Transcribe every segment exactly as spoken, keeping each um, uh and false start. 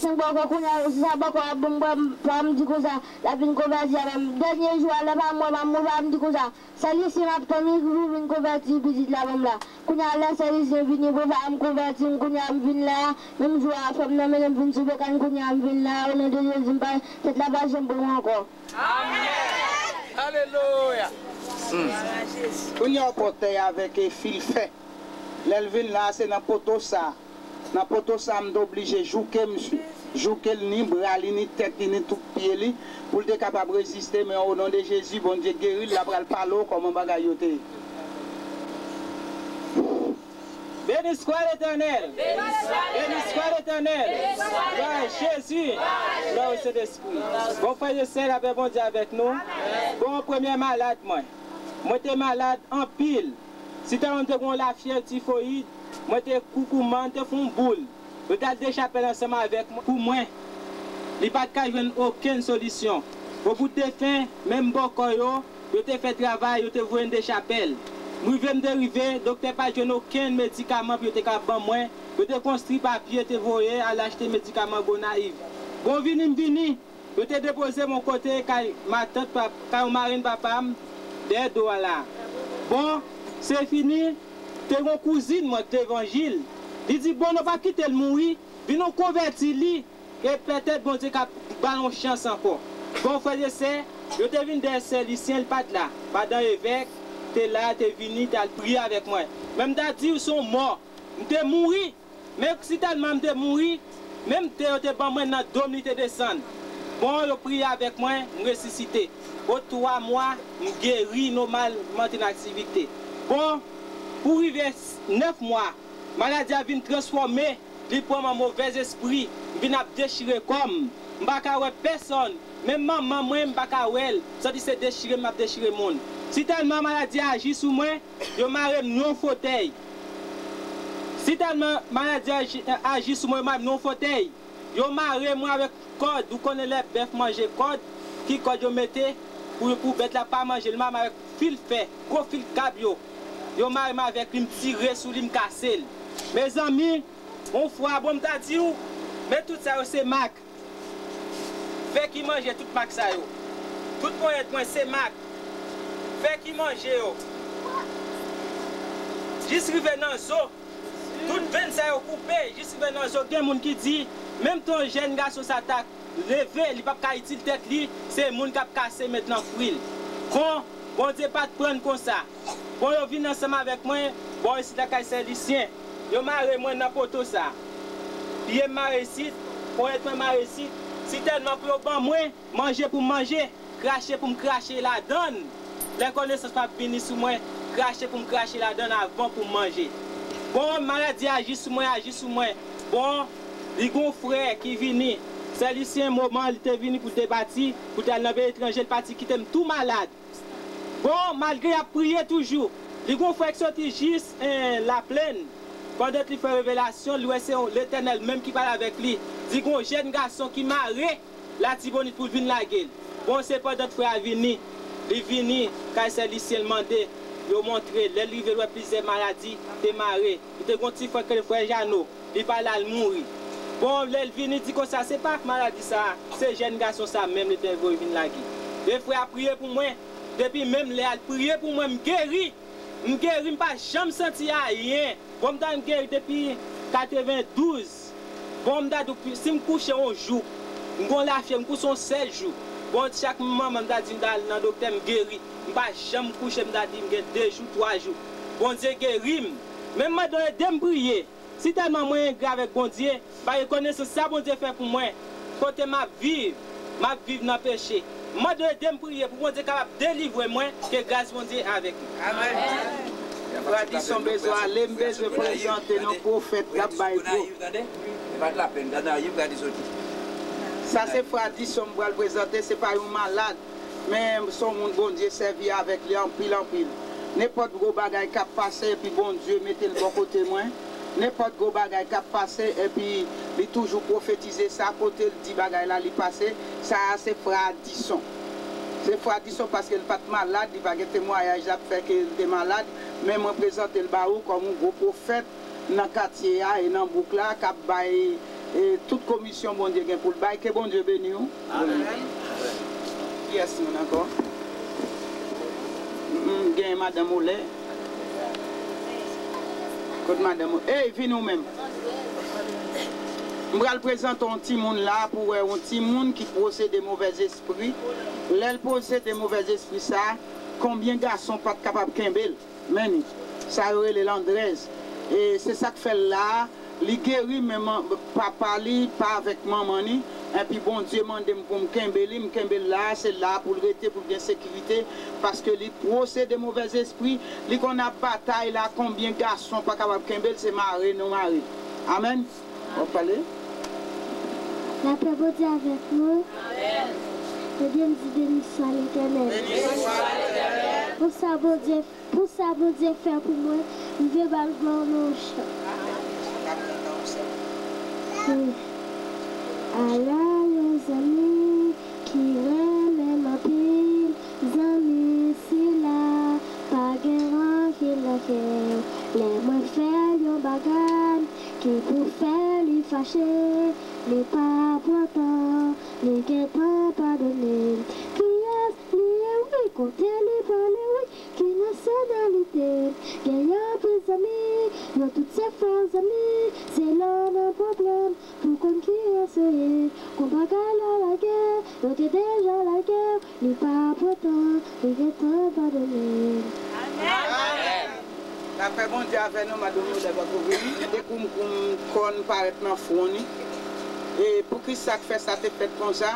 Senk bòkò, kounye a, si sa bòkò ap ban m bwè, m, pa m di konsa, l ap vin konvèti a, ban m dènye jou a, lè pa m wè, pa m wè, pa m di konsa, sèlisyen m ap tann wi pou vin konvèti pitit la ban m la. Kounye a, lè sèlisyen vini pou fè m konvèti, m, kounye a, m vin la, menm jou a, fè m nan mennen m vin sou bekann, kounye a, m vin la, o non de Jezi, m pa, tèt la pa janm pran m ankò. Amèn. Alelouya. Kounye a, w pòtèy avèk, e, fil fè. Lè l vin la, se nan poto sa. Nan poto sa, m te oblije jouke misye. Jouke l ni bra li, ni tèt li, ni tout pye li, pou l te kapab reziste, men o non de Jezi, Bondye geri l, l a pral pale w kòman bagay yo te ye. Beni swa Letènèl! Beni swa Letènèl! Glwa a Jezi! Glwa o Sentespri! Bon, frè e sè, lapè Bondye avèk nou. Bon, premye malad mwen. Mwen te malad anpil. Sitèlman m te gen yon lafyèv tifoyid, mwen te koukouman, m te fè yon boul. Yo t al de chapèl ansanm avèk mwen, pou mwen. Li pa t ka jwenn okenn solisyon. Obout de fen, menm bòkò yo, yo te fè travay, yo te voye n de chapèl. M rive, m te rive, doktè pa t jwenn okenn medikaman pou yo te ka ban mwen. Yo te konstwi papye, te voye al achte medikaman Gonayiv. Bon, vini, m vini. Yo te depoze m yon kote kay matant pa, kay yon marenn papa m, dèyè do a la. Bon, se fini, te gen yon kouzin mwen ki te evanjil. Li di, bon, nou p ap kite l mouri, vin nou konvèti li, e petèt Bondye ka ba l yon chans ankò. Bon, frè e sè, yo te vin dèyè sè Lisyen, li pa t la. Madan evèk te la, te vini, t al priye avèk mwen. Men m ta di w se yon mò. M te mouri. Men sitèlman m te mouri, menm te yo te ban mwen nan do m li te desann. Bon, yo priye avèk mwen, m resisite. O twa mwa, m geri nòmal, m antre nan aktivite. Bon, pou rive s-, nèf mwa, maladi a vin transfòme, li pran m an movèz espri, m vin ap dechire kò m. M pa ka wè pèsòn, menm manman mwen, m pa ka wè l. M santi se dechire m ap dechire moun. Sitèlman maladi a aji sou mwen, yo mare m nan yon fotèy. Sitèlman maladi a aji, aji sou mwen, yo mare m nan yon fotèy. Yo mare mwen avèk kòd. Ou konnen lè bèf manje kòd, ki kòd yo mete pou, pou bèt la pa manje l. Yo mare m avèk fil fè, gwo fil kab yo. Yo mare m avèk li, m tire sou li, m kase l. Mezanmi, yon fwa, bon, m ta di w, men tout sa yo se mak. Fè ki manje tout mak sa yo. Tout ponyèt mwen se mak. Fè ki manje yo. Jis rive nan zo. Tout venn sa yo koupe, jis rive nan zo. Gen moun ki di, menm tan jèn gason sa ta leve, li p ap ka itil tèt li, se moun k ap kase mentnan fwi l. Bon, Bondye pa t pran n konsa. Bon, yo vin ansanm avèk mwen, bò isit lakay sè Lisyen. Yo mare mwen nan poto sa. Pye m mare isit, ponyèt mwen mare isit. Sitèlman pou yo ban mwen manje pou m manje, krache pou m krache ladan l. Lè konesans p ap vini sou mwen, krache pou m krache ladan l avan pou m manje. Bon, maladi aji sou mwen, aji sou mwen. Bon, li gon frè ki vini. Sè Lisyen, moman li te vini pou l te pati, pou l te al nan peyi etranje, li pati kite m tou malad. Bon, malgre y ap priye toujou, li gon frè ki soti jis, en, Laplèn. Pandan li fè revelasyon, li wè se yon Letènèl menm ki pale avèk li. Di gon jèn gason ki mare Latibonit pou l vin lage l. Bon, se pandan frè a vini, li vini kay sè Lisyen, l mande, yo montre, lè l rive, l wè plizyè maladi te mare. Li te gon ti frè k rele frè Jano. Li pa la, l mouri. Bon, lè l vini, di konsa, se pa maladi sa, se jèn gason sa menm li te voye vin lage. E frè a priye pou mwen, depi menm lè a l priye pou mwen, m geri. M geri, m pa janm santi ayen. Bon, m ta geri depi katrevendouz. Bon, m ta di w, si m kouche yon jou, m gon lafyèv, m kouche yon sèl jou. Bon, chak manman m ta di m ta al nan doktè, m geri. M pa janm kouche, m ta di m gen de jou, twa jou. Bondye geri m. Men m mande w ede m priye. Sitèlman mwen engra avèk Bondye, m pa gen konesans sa Bondye fè pou mwen. Kote m ap viv, m ap viv nan peche. M mande w ede m priye pou Bondye kapab delivre mwen, ke gras Bondye avèk mwen. Amèn. Frè Dison bezwen ale, m bezwen prezante nou pwofèt k ap bay gwo. Sa se Frè Dison m pral prezante, se pa yon malad. Men se yon moun Bondye sèvi avèk li anpil, anpil. Nenpòt gwo bagay k ap pase epi Bondye mete l bò kote mwen. Nenpòt gwo bagay k ap pase epi li toujou pwofetize sa, kote l di bagay la li pase, sa a se Frè Dison. Se Frè Dison paske l pa t malad, li pa gen temwayaj l ap fè ke l te malad, men mwen prezante l ba ou kòm yon gwo pwofèt nan katye a e nan bouk la k ap bay E tout komisyon Bondye gen pou l bay, ke Bondye beni w. Amèn. Kiyès moun ankò? Mm, gen madanm Olè. Kot madanm Olè? Ey, vini w menm. M pral prezante yon timoun la pou wè yon timoun ki posede movèzespri. Lè l posede movèzespri sa, konbyen gason pa t kapab kenbe l? Men ni. Sa yo rele landrèz. E se sa k fè l la a. Li geri, men man- papa li pa avèk manman ni. Enpi Bondye mande m pou m kenbe li, m kenbe l la a, se la a pou l rete, pou l gen sekirite, paske li posede movèzespri, li konn ap batay la, konbyen gason pa kapab kenbe l, se mare nou mare. Amèn. W ap pale? Lapè Bondye avèk nou. Ebyen, m di, beni swa Letènèl. Pou sa Bondye, pou sa Bondye fè pou mwen, m vle ba l glwa nan yon chan. Wi. Ala yon zanmi ki renmen m anpil, zanmi sila pa gen rankin nan kè l. Lè mwen fè l yon bagay ki pou fè li fache, li pa pran tan, li gentan padone m. Kiyès li ye, wi, kote li prale, wi, ki nasyonalite l? Gen anpil zanmi, yo tout se fo zanmi, se lè w nan pwoblèm pou konn kiyès ou ye. Kon bagay la lage, yo te deja lage w, li pa pran tan, li gentan padone. Amèn. Lapè Bondye avè nou, madanm nou lè pa pou vini. Te koumkoum kòn parèt nan fwon ni. E poukisa k fè sa te fèt konsa?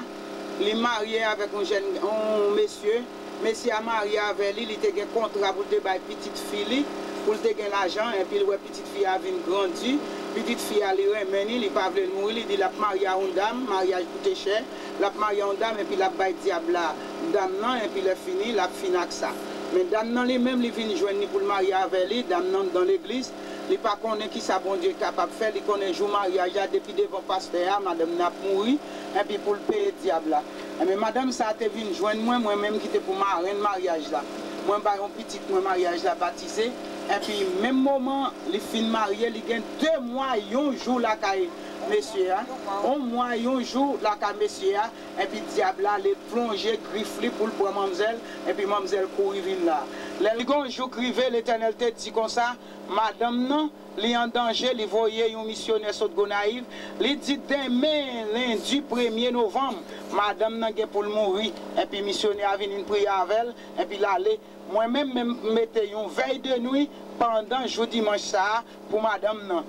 Li marye avèk yon jèn, yon mesye. Mesye a marye avè li, li te gen kontra pou l te bay pitit fi li, pou l te gen lajan, enpi l wè pitit fi a vin grandi. Pitit fi a, li renmen li, li pa vle l mouri, li di l ap marye a yon dam, maryaj koute chè, l ap marye a yon dam, enpi l ap bay dyab la dam nan, enpi lè fini, l ap fin ak sa. Men dam nan li menm, li vin jwenn li pou l marye avè li, dam nan dan legliz, li pa konnen kisa Bondye kapab fè, li konnen jou maryaj la, depi devan pastè a, madanm nan ap mouri, enpi pou l peye dyab la. Enben, madanm sa a te vin jwenn mwen, mwen menm ki te pou marenn maryaj la. Mwen bay yon pitit mwen maryaj la batize. Enpi, menm moman li fin marye, li gen de mwa, yon jou lakay mesye a. Yon mwa, yon jou lakay mesye a. Enpi, dyab la, li plonje grif li pou l pran manmzèl. Enpi, manmzèl kouri vin la. Lè li gen yon jou k rive, Letènèl te di konsa, madanm nan, li an danje, li voye yon misyonè sot Gonayiv. Li di demen, lendi premye novanm, madanm nan gen pou l mouri. Enpi misyonè a vin, vin priye avè l, enpi l ale. Mwen menm, menm m mete yon vèy de nwi pandan jou dimanch sa a pou madanm nan.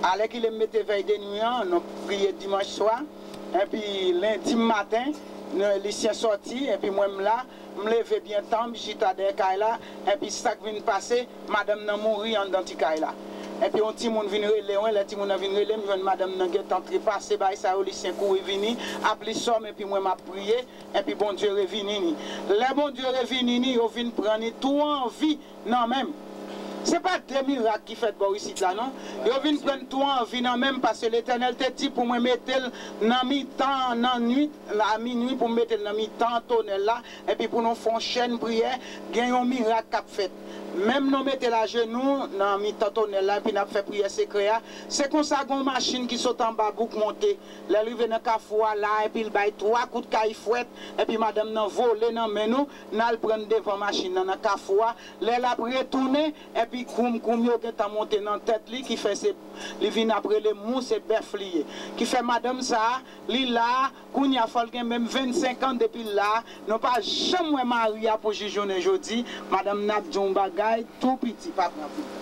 Alèkile m mete vèy de nwi an, nou priye dimanch swa. Enpi lendi maten, nou, Lisyen sòti, enpi mwen m la, m leve byen tan, m chita dèyè kay la, enpi sa k vin pase, madanm nan mouri anndan ti kay la. Enpi yon timoun vin rele mwen, lè timoun nan vin rele m, jwenn madanm nan gentan trepase bagay sa yo, Lisyen kouri vini, ap li sòm, enpi mwen m ap priye, enpi Bondye revini ni. Lè Bondye revini ni, yo vin pran ni tou anvi nan men m. Se pa de mirak ki fèt bò isit la, non. Yo vin pran tou anvi nan men m, paske Letènèl te di pou mwen mete l nan mitan, nan nwit, a minwi, pou m mete l nan mitan tonèl la, enpi pou nou fè yon chèn priyè, gen yon mirak k ap fèt. Menm nou mete l ajenou nan mitan tonèl la, enpi n ap fè priyè sekrè a. Se konsa, gen yon machin ki sot anba bouk monte. Lè l rive nan kafou a la, enpi l bay twa kout kay fwèt, enpi madanm nan vole nan men nou, n al pran l devan machin nan, nan kafou a. Lè l ap retounen, enpi koumkoum yo gentan monte nan tèt li, ki fè se, li vin ap rele m, ou se bèf li ye. Ki fè madanm sa a, li la a, kounye a fò l gen menm vennsenk an depi l la a, nou pa janm wè mari a pou jis jounen jodi, madanm nan ap di yon bagay, tou piti, pa pran pou.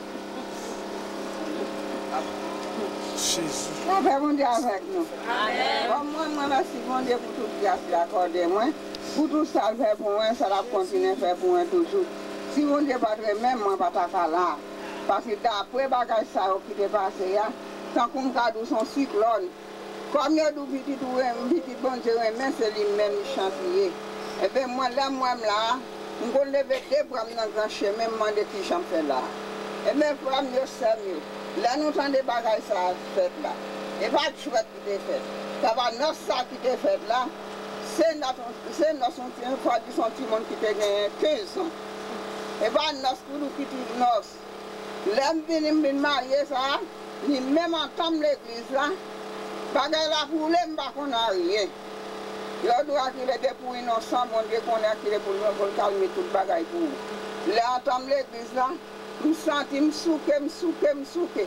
Jezi. Lapè Bondye avèk nou. Amèn. Bon, mwen, mwen mèsi Bondye pou tout gras li akòde mwen, pou tout sa l fè pou mwen, sa l ap kontinye fè pou mwen toujou. Si Bondye pa t renmen m, mwen pa ta ka la. Paske dapre bagay sa yo ki te pase a, tankou m ka di w se yon siklòn. Kòm yo di w pitit ou renmen, pitit Bondye renmen, se li menm li chans li ye. Enben, mwen, lè m wè m la a, m konn leve de bra m nan gran chemen, m mande kijan m fè la a. Enben, frè m yo, sè m yo, lè nou tande bagay sa a fèt la, e pa jwèt ki te fèt. Sa pa nòs sa ki te fèt la, se nòs, se nòs yon ti, fò di se yon timoun ki te genyen kenz an. E pa nòs pou nou ki ti nòs. Lè m vini, m vin marye sa a, li menm antanm legliz la, Bagay la pou li, m pa konn anyen. Yo di w Akile depi w inosan, Bondye konnen Akile pou l, pou l kalme tout bagay pou ou. Lè antanm legliz la, m santi m souke, m souke, m souke.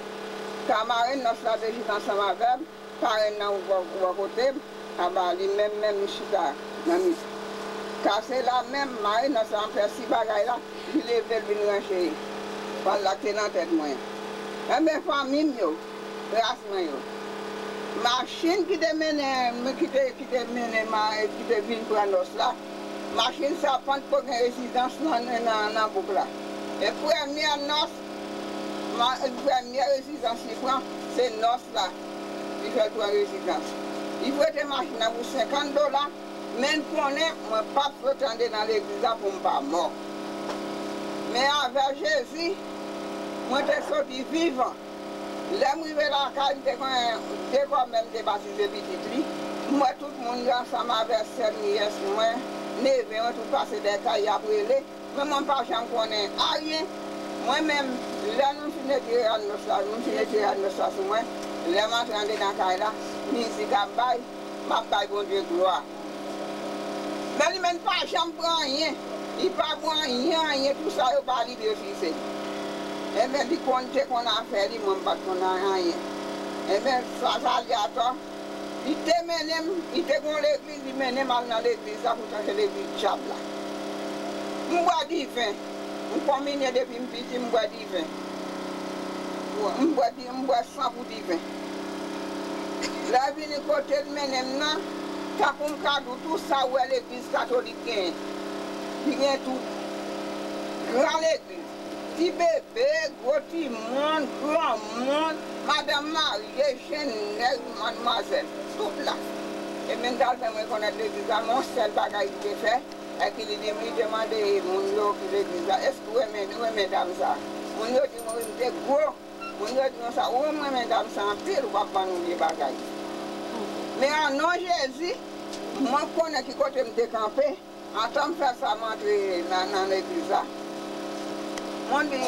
Ka marenn nòs la te jis ansanm avè m, parenn nan bò, bò kote m, anba li menm, menm li chita nan mitan. Kase la menm, marenn nòs la anpèsi bagay la, li leve l vin ranje pal la k te nan tèt mwen. Enben, fanmi m yo, ras mwen yo. Machin ki te mennen, ki te, ki te mennen ma, ki te vin pran nòs la, machin sa pa t ko gen rezidans nan, nan, nan bouk la. E premyè nòs, ma, premyè rezidans li pran, se nòs la. Li fè l pran rezidans. Li prete machin nan pou senkant dola, men l konnen mwen p ap sot andedan legliz la pou m pa mò. Men avè Jezi, mwen te soti vivan. Lè m rive lakay, m te gen de kòmè, m te batize pitit li. M wè tout moun yo ansanm avè sè m, nyès mwen, neve mwen, tout pase dèyè kay, y ap rele. Men mwen pa janm konnen anyen. Mwen menm, lè nou fin retire rad nòs la, nou fin retire rad nòs la sou mwen, lè m antre andedan kay la, mizik ap bay, m ap bay Bondye glwa. Men li menm pa janm pran anyen. Li pa pran anyen, anyen, tout sa yo ba li, li refize. Enben, li konn, te konn afè li, mwen m pa t konn anyen. Enben, sa, sa li atò. Li te mennen m, li te gen yon legliz, li mennen m al nan legliz la, poutan se legliz dyab la. M bwè diven. M konminye depi m piti, m bwè diven. M bwè di-, m bwè san pou diven. Lè vini kote l mennen m nan, tankou m ka di w tout sa w wè legliz katolik genyen. Li gen tout. Gran legliz. Ti bebe, gwo timoun, granmoun, madanm marye, jenn nèg, madmwazèl, tout la. E menm ta fè m rekonèt legliz la, men yon sèl bagay li te fè, èk li di, li te mande moun yo ki legliz la, èske w renmen, renmen dam sa? Moun yo di, wi, m te gwo. Moun yo di konsa, ou renmen dam sa anpil, w ap ban nou vye bagay. Men an non Jezi, mwen konnen ki kote m te kanpe. Antan m fè sa, m antre nan, nan legliz la. Mwen di,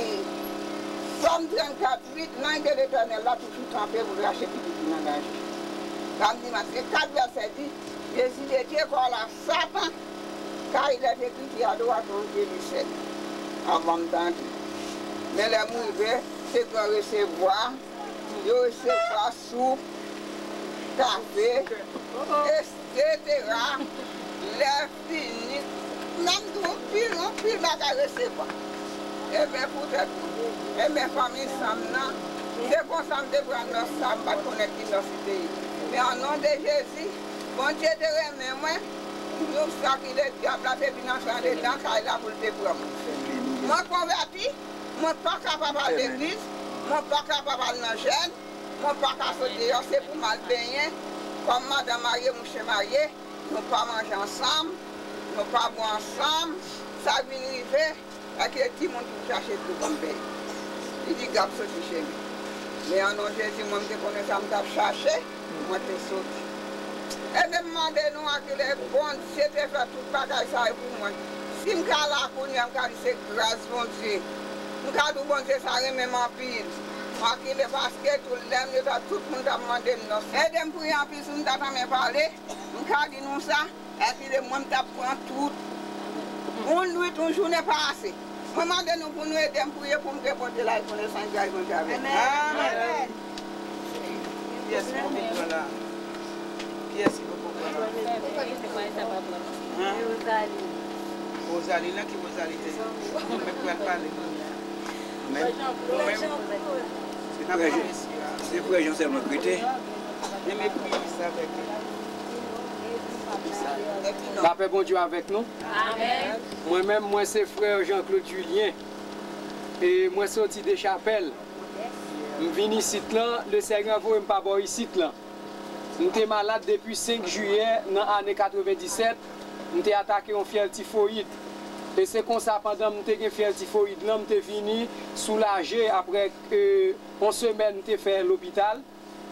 Sòm trannkat uit, lanj de Letènèl la toujou kanpe pou l rache pitit li nan danje. Sa m di, maske kat vèsè di, Jezi detye kò la, Satan, car il est écrit, tu adoreras ton Dieu du ciel. Anvan m tande. Men lè m rive, se pran resevwa, yo resevwa soup, kafe, etsetera. Lè fini, m ap di w anpil, anpil bagay resevwa. Enben, poutèt ou, enben, fanmi sa m nan, se konsa m te pran nòs sa, m pa t konnen ki nòs li te ye. Men an non de Jezi, Bondye te renmen mwen, pou sa ki le dyab la te vin antre andedan kay la pou l te pran mwen. Mwen konvèti, mwen pa kapab al legliz, mwen pa kapab al nan jèn, mwen pa ka sot deyò, se pou m al benyen. Kòm madanm marye, mouche marye, nou pa manje ansanm, nou pa bwè ansanm. Sa vin rive, èk timoun ki chache dlo pou m benyen. Li di, "Gad soti cheri." Men an non Jezi, mwen m te konnen sa m t ap chache, mwen te soti. Ebyen, m mande nou, Akile, Bondye te fè tout bagay sa yo pou mwen. Si m ka la kounye a, m ka di se gras Bondye. M ka di w Bondye sa renmen m anpil. Akile, paske tou lè m yo ta, tout moun t ap mande m non. Ede m priye anpil, si m ta tanmen pale, m ka di nou sa, Akile, mwen m t ap pran tout. Yon nwit, yon jounen pa ase. Mwen mande nou pou nou ede m priye pou m ke pote la rekonesans gras Bondye avèk nou. Amèn. Kiyès ki poko pran la? Kiyès ki poko pran la? Hein? Rosalie, nan ki Rosalie te ye? Mwen pral pale kounye a. Mwen menm, mwen menm, se frè Jean, se frè Jean sèlman k rete. Lapè Bondye avèk nou. Amèn. Mwen menm, mwen se frè Jean Claude Julien. E mwen soti Dechapèl. M vin isit lan, Leseyè voye m pa bò isit lan. M te malad depi senk jiyè nan ane katrevenndisèt, m te atake yon fyèl tifoyid. E se konsa, pandan m te gen fyèl tifoyid lan, m te vini soulaje apre, e, yon semèn m te fè lopital.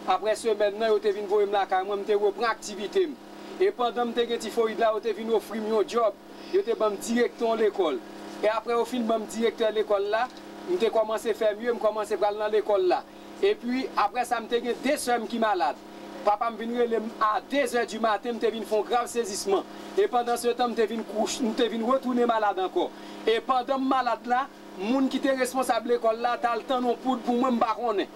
Apre semèn nan, yo te vin voye m lakay mwen, m te repran aktivite m. E pandan m te gen tifoyid la, yo te vin ofri m yon djòb. Yo te ban m direktè yon lekòl. E apre yo fin ban m direktè lekòl la, m te kòmanse fè mye, m kòmanse pral nan lekòl la. Epi, apre sa, m te gen de sè m ki malad. Papa m vin rele m a de zè di maten, m te vin fè yon grav sezisman. E pandan se tan, m te vin kouch, m te vin retounen malad ankò. E pandan m malad la, moun ki te responsab lekòl la t al tann yon poud pou mwen, m pa konnen.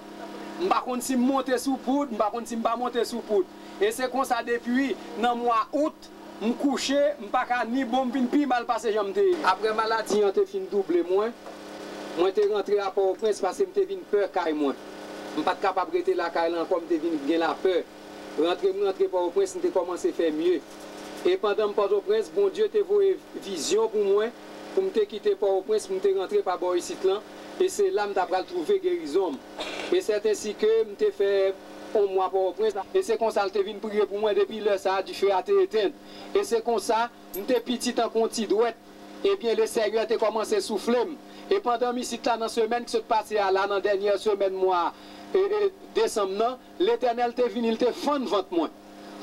M pa konn si m monte sou poud, m pa konn si m pa monte sou poud. E se konsa depi nan mwa out, m kouche, m pa ka ni bon, m vin pi mal pase jan m te ye. Apre maladi an te fin double mwen, mwen te rantre a Pòtoprens paske m te vin pè kay mwen. M pa t kapab rete lakay la ankò, m te vin gen lapè. Rantre m rantre Pòtoprens, m te kòmanse fè mye. E pandan m Pòtoprens, Bondye te voye vizyon pou mwen, pou m te kite Pòtoprens, pou m te rantre pa bò isit lan, e se la m ta pral twouve gerizon m. E sètensi ke m te fè yon mwa Pòtoprens, e se konsa l te vin priye pou mwen, depi lè sa a, dife a te etenn. E se konsa, m te piti tankou yon ti dwèt, ebyen, Lesenyè te kòmanse soufle m. E pandan m isit la, nan semèn ki sot pase a la, nan dènyè semèn mwa, e, e, desanm nan, Letènèl te vini, l te fann vant mwen.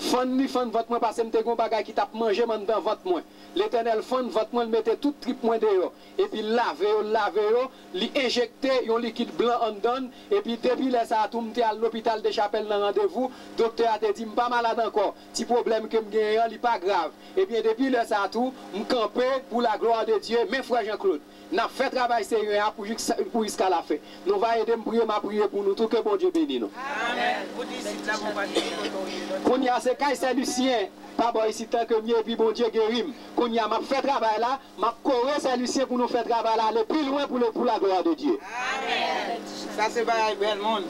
Fann li fann vant mwen, paske m te gen yon bagay ki t ap manje m anndan vant mwen. Letènèl fann vant mwen, l mete tout trip mwen deyò. Epi l lave yo, l lave yo, li enjekte yon likid blan anndan l. Epi depi lè sa a tou, m te al lopital Dechapèl nan randevou. Doktè a te di m pa malad ankò. Ti pwoblèm ke m genyen an, li pa grav. Ebyen, depi lè sa a tou, m kanpe pour la gloire de Dieu, men frè Jean Claude. N ap fè travay Senyè a pou jiska, pou jiska lafen. Nou va ede m priye, m a priye pou nou tou, ke Bondye beni nou. Amèn. Ou di isit la, bon, pa di kote w ye, non? Kounye a, se kay Sè Lisyen, pa bò isit la ke m ye, epi Bondye geri m. Kounye a, m ap fè travay la, m ap kore Sè Lisyen pou nou fè travay la ale pi lwen pou le, pour la gloire de Dieu. Amèn. Sa se bagay bèl moun.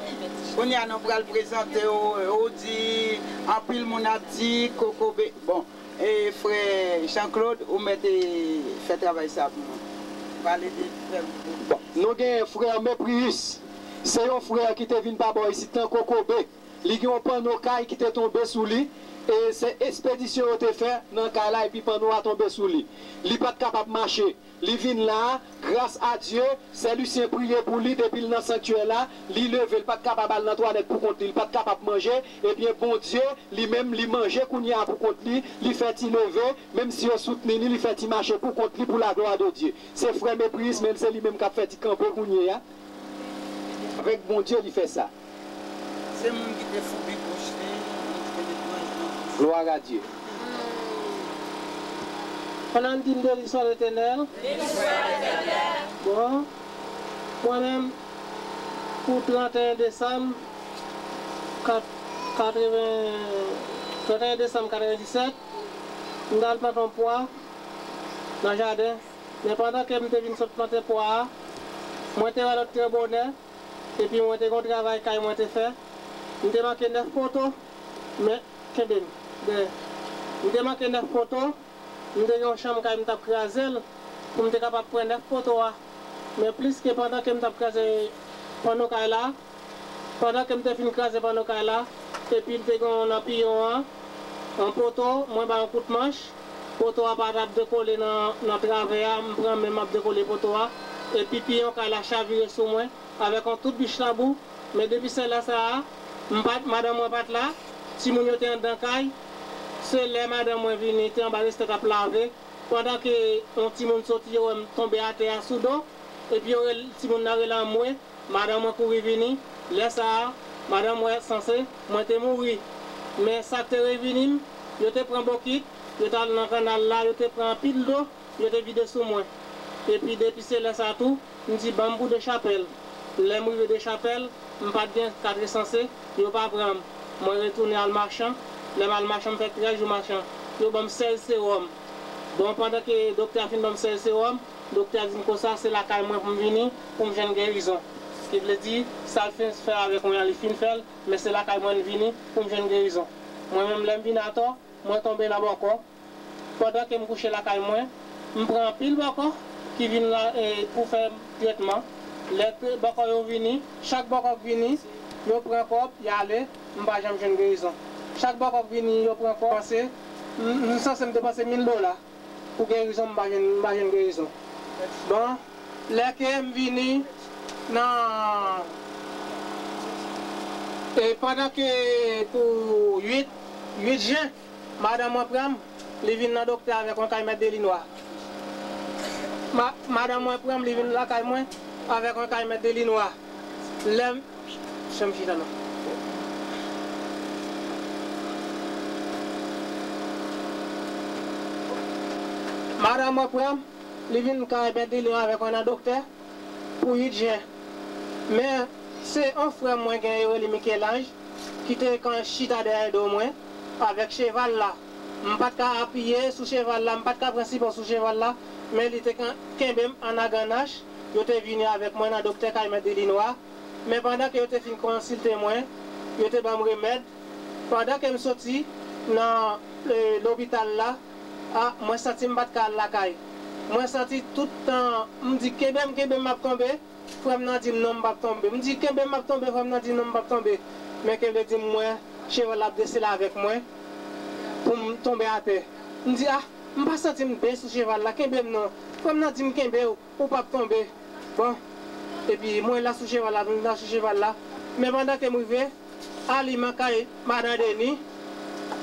Kounye a, nou pral prezante w, ou di, anpil moun ap di, kokobe. Bon, E frè Jean Claude, ou mèt, e, fè travay sa pou mwen. Pale de frè m. Bon, nou gen frè Mepris. Se yon frè ki te vin pa bò isit lan, kokobe. Li gen yon panno kay ki te tonbe sou li. E se espedisyon yo te fè nan kay la, epi panno a tonbe sou li. Li pa t kapab mache. Li vin la, gras a Dye, Sè Lisyen priye pou li, depi l nan sanktyè la, li leve, l pa t kapab al nan twalèt pou kont li, li pa t kapab manje, ebyen, Bondye, li menm, li manje kounye a pou kont li, li fè ti leve, menm si yo soutni li, li fè ti mache pou kont li, pour la gloire de Dieu. Se frè Mepris, men se li menm k ap fè ti kanpe kounye a. Avèk Bondye, li fè sa. Se moun ki te foubi bouch li, moun ki te met manje nan bouch li. Gloire à Dieu. Pandan n di m de listwa Letènèl. Bon, mwen menm, pou trannteyen desanm, kat-, katreven, trannteyen desanm katrevenndisèt, m t al plante yon pwa nan jaden. Men pandan ke m te vin sot plante pwa a, mwen te wè lòt trè bonè, epi mwen te gen yon travay kay mwen te fè. M te manke nèf poto, men, kenbe m, dèyè. M te manke nèf poto, m te gen yon chanm kay m t ap kraze l, pou m te kapab pran nèf poto a. Men plis ke pandan ke m t ap kraze panno kay la, Pandan ke m te fin kraze panno kay la, epi l te gen yon nan piyon an, yon poto, mwen ba yon kout manch, poto a pa t ap dekole nan, nan travè a, m pran men m ap dekole poto a, epi piyon kay la chavire sou mwen, avèk yon tout bich labou, men depi se lè sa a, m pa t, madanm mwen pa t la, timoun yo te anndan kay, se lè madanm mwen vini, te anba restèt ap lave, pandan ke yon timoun soti, yo wè m tonbe atè a sou do, epi yo rele, timoun nan rele anmwe, Madanm mwen kouri vini. Lè sa a, madanm mwen sanse mwen te mouri. Men sa k te revini m, yo te pran bokit, yo t al nan kannal la, yo te pran anpil dlo, yo te vide sou mwen. Epi depi se lè sa a tou, m di ban m pou Dechapèl. Lè m rive Dechapèl, m pa t gen kat resanse, yo pa pran m. Mwen retounen al Machan. Lè m al Machan, m fè trèz jou Machan. Yo ban m sèz sewòm. Bon, pandan ke doktè a fin ban m sèz sewòm, Doktè a di m konsa, se lakay mwen pou m vini, pou m jwenn gerizon. Ki vle di, sa l fin fè avèk mwen an, li fin fè l, men se lakay mwen l vini pou m jwenn gerizon. Mwen menm, lè m vin atò, mwen tonbe nan bòkò. Pandan ke m kouche lakay mwen, m pran anpil bòkò ki vin la, e, pou fè trètman. Lè trè-, bòkò yo vini, chak bòkò k vini, yo pran kòb, y ale, m pa janm jwenn gerizon. Chak bòkò k vini, yo pran kòb, panse, m, m sanse m depanse mil dola. Pou gerizon, m pa jwenn, m pa jwenn gerizon. Bon, lè ke m vini nan, e pandan ke pou uit, uit jen, madanm mwen pran m, li vin nan doktè avèk yon kay mèt de li nwa. Ma-, madanm mwen pran m, li vin lakay mwen avèk yon kay mèt de li nwa. Lè m, Chanm chita non. Madanm mwen pran m, li vin kay Mèt Dilin avèk mwen nan doktè pou uit jen. Men, se yon frè mwen gen, yo rele Michel-Ange, ki te kan chita dèyè do mwen avèk cheval la. M pa t ka apiye sou cheval la, m pa t ka pran sipò sou cheval la, men li te kan, kenbe m an agannach. Yo te vini avèk mwen nan doktè kay Mèt Dilin a. Men pandan ke yo te fin konsilte mwen, yo te ban m remèd. Pandan ke m soti nan, e, lopital la, a, mwen santi m pa t ka al lakay. Mwen santi tout tan, m di, "Kenbe m, kenbe m, m ap tonbe." Frè m nan di m, "Non, m p ap tonbe." M di, "Kenbe m, m ap tonbe." Frè m nan di, "Non, m p ap tonbe." Men ke vle di m wè cheval la ap desele avèk mwen pou m tonbe atè. M di, "A, m pa santi m byen sou cheval la, kenbe m non." Frè m nan di m, "Kenbe w, ou p ap tonbe." Bon, epi mwen la sou cheval la, m la sou cheval la. Men pandan ke m rive, aliman kay Madan Deni,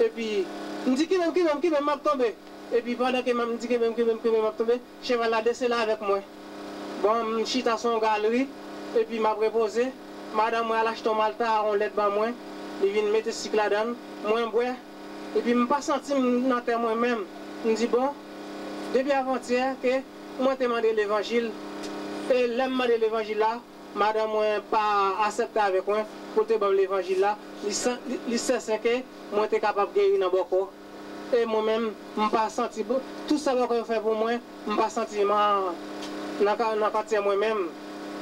epi m di, "Kenbe m, kenbe m, kenbe m, m ap tonbe." Epi pandan ke m di, "Kenbe m, kenbe m, kenbe m, m ap tonbe," cheval la desele avèk mwen. Bon, m chita sou yon galri, epi m ap repoze. Madanm mwen al achte yon malta, yon lèt ban mwen. Li vin mete sik ladan l. Mwen bwè. Epi m pa santi m nan tè mwen menm. M di, "Bon, depi avantyè ke mwen te mande levanjil, e lè m mande levanjil la, madanm mwen pa aksepte avèk mwen pou l te ban m levanjil la. Li san-, li, li sèten ke mwen te kapab geri nan bòkò." E mwen menm, m pa santi bon. Tout sa bòkò yo fè pou mwen, m pa santi m an, nan ka, nan kantye mwen menm.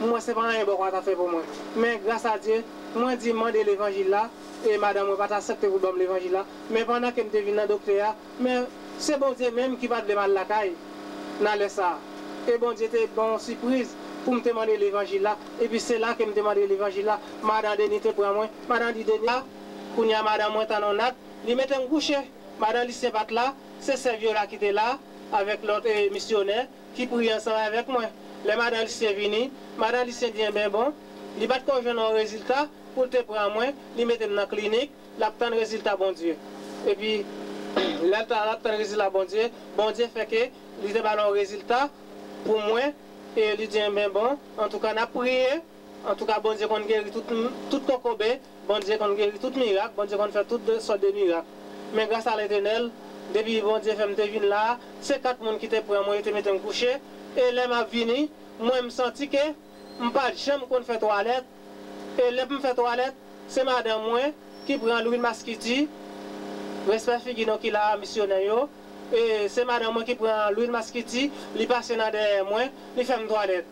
Mwen, se pa anyen bòkò a ta fè pou mwen. Men gras a Dye, mwen di m mande levanjil la, e madanm mwen pa t aksepte pou l ban m levanjil la. Men pandan ke m te vin nan doktè a, men se Bondye menm ki pa t vle m al lakay nan lè sa a. E Bondye te ban yon sipriz pou m te mande levanjil la. Epi se la ke m te mande levanjil la. Madan Deni te pran mwen. Madan di Deni la, kounye a madanm mwen tann yon nat, li mete m kouche. Madan Lisyen pa t la, se sè Vyola ki te la, avèk lòt, e, misyonè, ki priye ansanm avèk mwen. Lè madan Lisyen vini, madan Lisyen di, "Enben bon," li pa t ko jwenn yon rezilta pou l te pran mwen, li mete m nan klinik, l ap tann rezilta Bondye. Epi, lè l ta, l ap tann rezilta Bondye, Bondye fè ke li te ba l yon rezilta pou mwen, e li di, "Enben bon, antouka, n ap priye." Antouka, Bondye konn geri tout, tout kokobe, Bondye konn geri tout mirak, Bondye konn fè tout de, sòt de mirak. Men gras a Letènèl, depi Bondye fè m te vin la a, se kat moun ki te pran mwen, yo te mete m kouche. E lè m ap vini, mwen, m santi ke m pa t janm konn fè twalèt. E lè m fè twalèt, se madanm mwen ki pran lwil maskiti, respè figi nou ki la a, misyonè yo. E se madanm mwen ki pran lwil maskiti, li pase nan dèyè mwen, li fè m twalèt.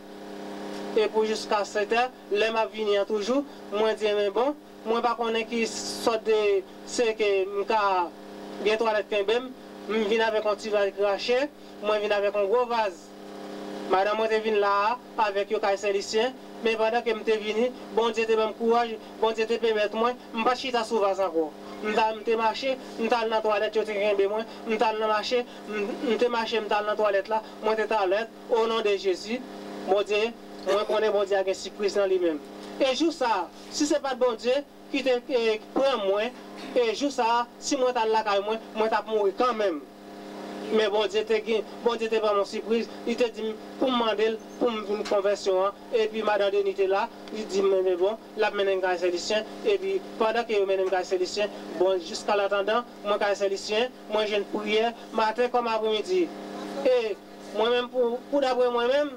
E pou jiska sèt è, lè m ap vini an toujou, mwen di, "Enben bon, mwen pa konnen ki sòt de, se ke m ka gen twalèt kenbe m." M vin avèk yon ti vaz krache, mwen vin avèk yon gwo vaz. Madanm mwen te vin la a avèk yo kay Sen Lisyen, men pandan ke m te vini, Bondye te ban m kouraj, Bondye te pèmèt mwen, m pa t chita sou vaz ankò. M ta, m te mache, m t al nan twalèt, yo te kenbe mwen, m t al nan mache, m, m te mache, m t al nan twalèt la, mwen te twalèt, o non de Jezi, Bondye, mwen konnen Bondye a gen sipriz nan li menm. E jou sa a, si se pa t Bondye, ki te, e, pran mwen, e jou sa a, si mwen t al lakay mwen, mwen t ap mouri kanmenm. Men Bondye te gen, Bondye te ban m yon sipriz, li te di m pou m mande l, pou m vin konvèsyon an, epi madan Deni te la, li di m, men bon, l ap mennen m kay Sen Lisyen, epi pandan ke yo mennen m kay Sen Lisyen, bon, jiska latandan, mwen kay Sen Lisyen, mwen jwenn priyè, maten kòm apremidi. E mwen menm, pou, pou daprè mwen menm,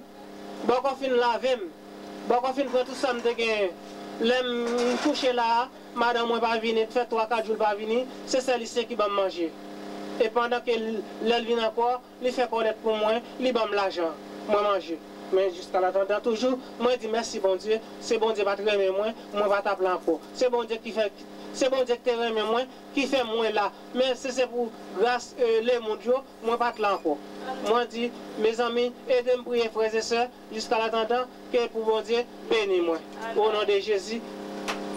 bòkò fin lave m. Bòkò fin pran tout sa m te genyen. Lè m kouche la a, madanm mwen pa vini, fè twa, kat jou l pa vini, se sè Lisyen ki ban m manje. E pandan ke l, lè l vin ankò, li fè kòlèt pou mwen, li ban m lajan, mwen manje. Men jiska latandan toujou, mwen di mèsi Bondye, se Bondye pa t renmen mwen, mwen pa t ap la ankò. Se Bondye ki fè, se Bondye ki te renmen mwen, ki fè mwen la. Men si se pou gras, e, lemonn yo, mwen pa t la ankò. Mwen di, mezanmi, ede m priye frè e sè, jiska latandan ke pou Bondye beni mwen. O non de Jezi.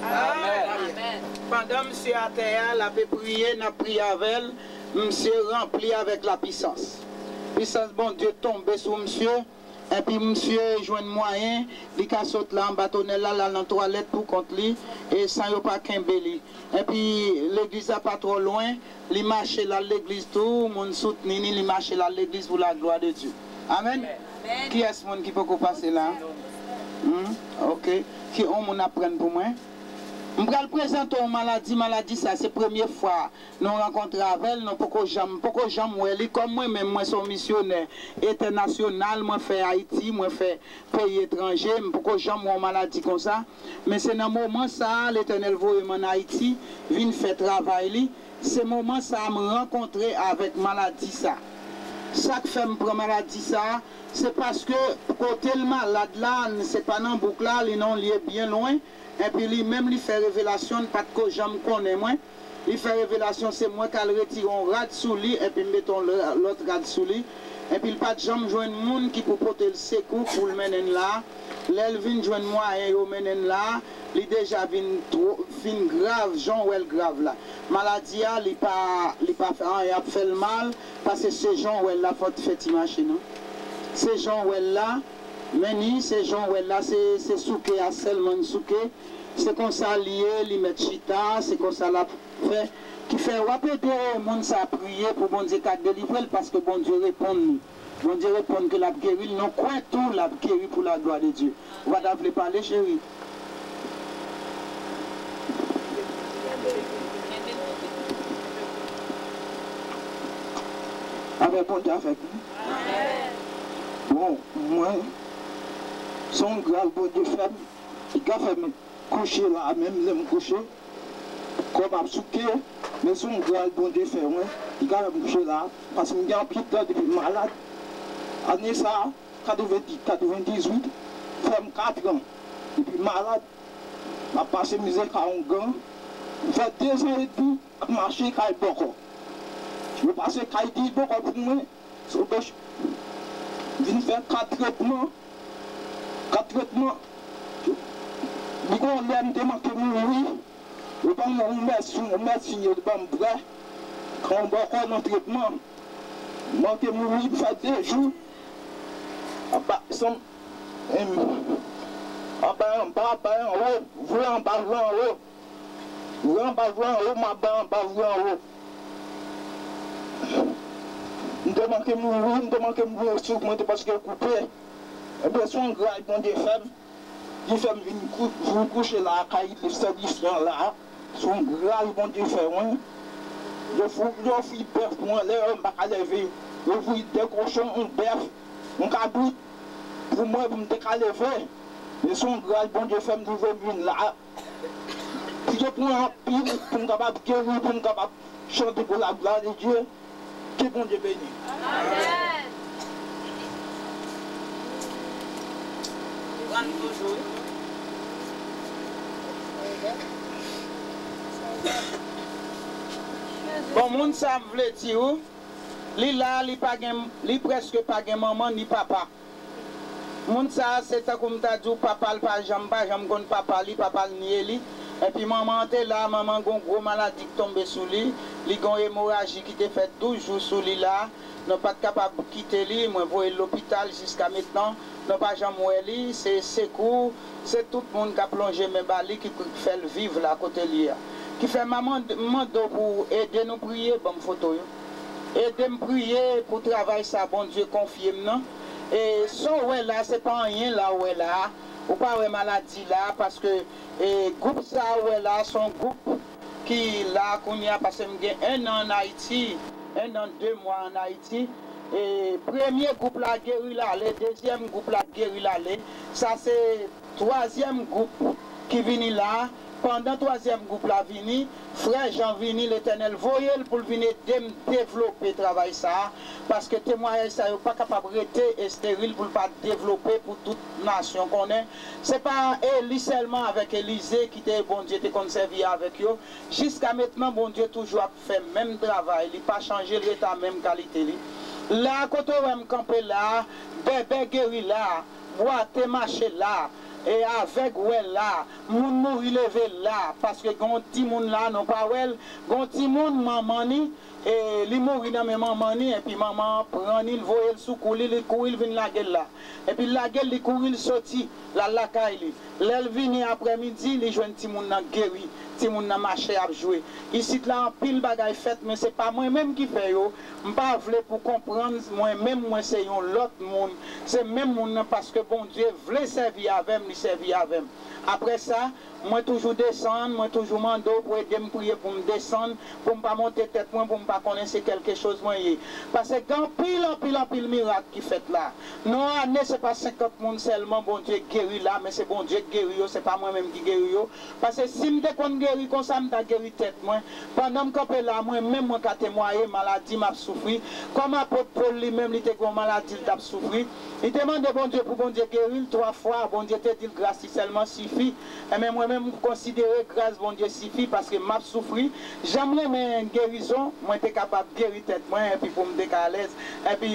Amèn. Amèn. Pandan misye atè a, l ap priye, n ap priye avè l, misye ranpli avèk lapisans. Pisans Bondye tonbe sou misye, epi misye jwenn mwayen, li ka sot la anba tonèl la, l al nan twalèt pou kont li, e san yo pa kenbe li. Epi legliz la pa twò lwen, li mache l al legliz tou, moun soutni li, li mache l al legliz pou laglwa de Dye. Amèn. Amèn. Kiyès moun ki poko pase la? Hmm? Ok. Ki yon moun ap pran pou mwen? M pral prezante w maladi, maladi sa se premye fwa nou rankontre avè l, nou poko janm, m poko janm wè li. Kòm mwen menm, mwen se yon misyonè entènasyonal, mwen fè Ayiti, mwen fè peyi etranje, m poko janm wè yon maladi konsa. Men se nan moman sa a, Letènèl voye m ann Ayiti, vin fè travay li. Se moman sa a m rankontre avèk maladi sa. Sa k fè m pran maladi sa, se paske kote l malad la, se pa nan bouk la, li nan yon lye byen lwen. Epi li menm li fè revelasyon, l pa t ko janm konnen mwen. Li fè revelasyon, se mwen k al retire yon rad sou li, epi m mete yon lè-, lòt rad sou li. Epi l pa t janm jwenn moun ki pou pote l sekou pou l mennen l la. Lè l vin jwenn mwayen yo mennen l la, li deja vin two, vin grav, jan w wè l grav la. Maladi a, li pa, li pa fè anyen, ap fè l mal, paske se jan w wè l la, fò w t fè ti mache non. Se jan w wè l la, men ni, se jan w wè l la, se, se souke a sèlman n souke. Se konsa li ye, li mèt chita, se konsa l ap fè. Ki fè w ap ede moun sa priye pou Bondye ka delivre l, paske Bondye reponn li. Bondye reponn ke l ap geri l. Nou kwè tou l ap geri pou laglwa de Dye. Ou pa ta vle pale, cheri? Avèk Bondye avèk nou. Bon, mwen, se yon gras Bondye fè m, li ka fè m kouche la, menm lè m kouche, kò m ap souke, men se yon gras Bondye fè mwen, li ka fè m kouche la, paske m gen anpil tan depi m malad. Ane sa, katrevenndis, katrevenndizwit, fè m katran depi m malad, m ap pase mizè ka ongan, m fè dezan edmi ap mache kay bòkò. Yo pase kay dis bòkò pou mwen, Sodoch vin fè kat tretman, kat tretman. Li gon lè m te manke mouri. Yo ban m yon mèdsin, yon mèdsin yo te ban m bwè. Kan m bòkò nan tretman, m manke mouri, m fè de jou. Aba, sanm, em, aba anba, aba anwo, vre anba, vre anwo. Vre anba, vre anwo, m aba anba, vre anwo. M te manke mouri, m te manke mouri, souf mwen te prèske koupe. Enben, se yon gras Bondye fè m, ki fè m vin kou-, vin kouche la, kay sèdisyan la. Se yon gras Bondye fè mwen. Yo fou-, yo ofri bèf pou mwen, lè yo m pa ka leve. Yo ofri de kochon, yon bèf, yon kabrit pou mwen, pou m te ka leve. Men se yon gras Bondye fè m, twouve m vin la. Priye pou mwen anpil, pou m kapab geri, pou m kapab chante pou laglwa de Dye. Ke Bondye beni. Amèn. Bon, moun sa m vle di w, li la, li pa gen, li prèske pa gen manman ni papa. Moun sa a, se tankou m ta di w, papa l pa janm, pa janm konn papa li, papa l nye li. Epi manman an te la, manman gon gwo maladi k tonbe sou li. Li gon emoraji ki te fè douz jou sou li la. Nou pa t kapab kite li, mwen voye l lopital jiska mentnan. Nou pa janm wè li, se sekou, se tout moun k ap lonje men ba li ki pou fè l viv la kote l ye a. Ki fè m a mande, m mande w pou w ede nou priye, ban m foto yo. Ede m priye pou travay sa Bondye konfye m nan. E sa w wè la, se pa anyen la w wè la. Ou pa wè maladi la, paske, e, gwoup sa w wè la, se yon gwoup ki la kounye a, paske m gen en an an Ayiti, en an de mwa an Ayiti. E, premye gwoup la geri l ale, dezyèm gwoup la geri l ale. Sa se twazyèm gwoup ki vini la. Pandan twazyèm gwoup la vini, frè Jan vini, Letènèl voye l pou l vin ede m devlope travay sa a, paske temwayaj sa yo pa kapab rete esteril pou l pa devlope pou tout nasyon konnen. Se pa Eli sèlman avèk Elize ki te Bondye te konn sèvi avèk yo. Jiska mentnan, Bondye toujou ap fè menm travay, li pa chanje, l ret a menm kalite li. La kote w wè m kanpe la, bèbè geri la, bwate mache la, e avèg wè la, moun mouri leve la, paske gen yon timoun la, nou pa wè l, gen yon timoun, manman ni, e li mouri nan men manman ni, epi manman an pran ni, l voye l sou kou li, li kouri, l vin lage l la. Epi l lage l, li kouri, l soti, l al lakay li. Lè l vini aprèmidi, li jwenn timoun nan geri, timoun nan mache ap jwe. Isit la, anpil bagay fèt, men se pa mwen menm ki fè yo. M pa vle pou konprann, mwen menm, mwen se yon lòt moun. Se menm moun nan, paske Bondye vle sèvi avè m, li sèvi avè m. Apre sa, Mwen toujou desann, mwen toujou mande w pou ede m priye pou m desann, pou m pa monte tèt mwen, pou m pa konnen se kèlke choz mwen ye. Paske gen anpil, anpil, anpil mirak ki fèt la. Nan ane, se pa senkant moun sèlman Bondye geri la, men se Bondye k geri yo, se pa mwen menm ki geri yo. Paske si m te konn geri konsa, m ta geri tèt mwen. Pandan m kanpe la, mwen menm, mwen ka temwaye maladi m ap soufri. Kòm apot Pòl li menm, li te gen yon maladi l t ap soufri. Li te mande Bondye pou Bondye geri l twa fwa. Bondye te di l gras li sèlman sifi. Enben, mwen menm, m konsidere gras Bondye sifi paske m ap soufri. Jan m renmen gerizon, mwen te kapab geri tèt mwen epi pou m te ka alèz. Epi,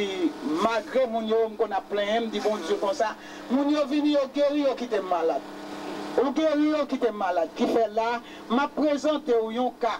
malgre moun yo, m konn ap plenyen, m di Bondye konsa, moun yo vini, yo geri, yo kite m malad. Ou geri, yo kite m malad. Ki fè la, m ap prezante w yon ka.